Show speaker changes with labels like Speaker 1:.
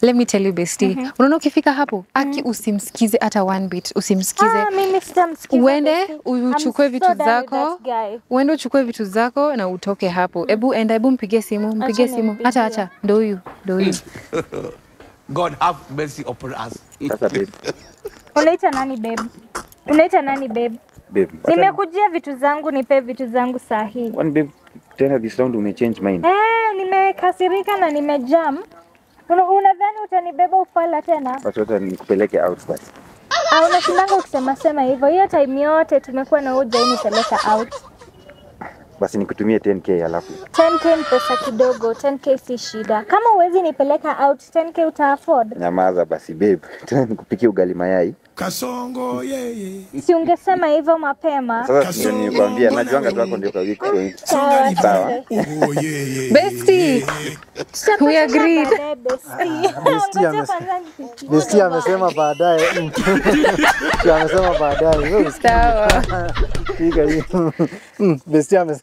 Speaker 1: Let me tell you bestie. Unaona ukifika hapo, aki usimsikize hata one bit, usimsikize.
Speaker 2: Mimi sitamsikiza.
Speaker 1: Uende uchukue vitu zako. Uende uchukue vitu zako na utoke hapo. Ebu enda, ebu mpigie simu, mpigie simu. Acha acha, ndio huyu, ndio huyu.
Speaker 3: God have mercy upon us.
Speaker 4: Sasa babe.
Speaker 2: Unaita nani babe? Unaita nani babe?
Speaker 4: Babe.
Speaker 2: Nimekujia vitu zangu, nipe vitu zangu saa hii.
Speaker 4: One babe, tena this round umechange mind.
Speaker 2: Nimekasirika na nimejam. Unadhani utanibeba ufala tena?
Speaker 4: Basi wacha nikupeleke out basi.
Speaker 2: Unashindanga ukisema sema hivyo. Hiyo time yote tumekuwa na wewe hujainipeleka out.
Speaker 4: Basi nikutumie 10k alafu.
Speaker 2: 10k ni pesa kidogo, 10k si shida. Kama huwezi nipeleka out, 10k uta afford.
Speaker 4: Nyamaza basi babe. Tena nikupikie ugali mayai.
Speaker 3: Kasongo yeye.
Speaker 2: Si ungesema hivyo mapema.
Speaker 4: Sasa ndio nilikwambia najuanga tu hapo ndio kwa weak point. Sawa.
Speaker 1: Bestie. We agreed.
Speaker 5: Bestie amesema baadaye. Bestie amesema baadaye.
Speaker 1: Sawa.
Speaker 5: Piga hiyo. Bestie amesema.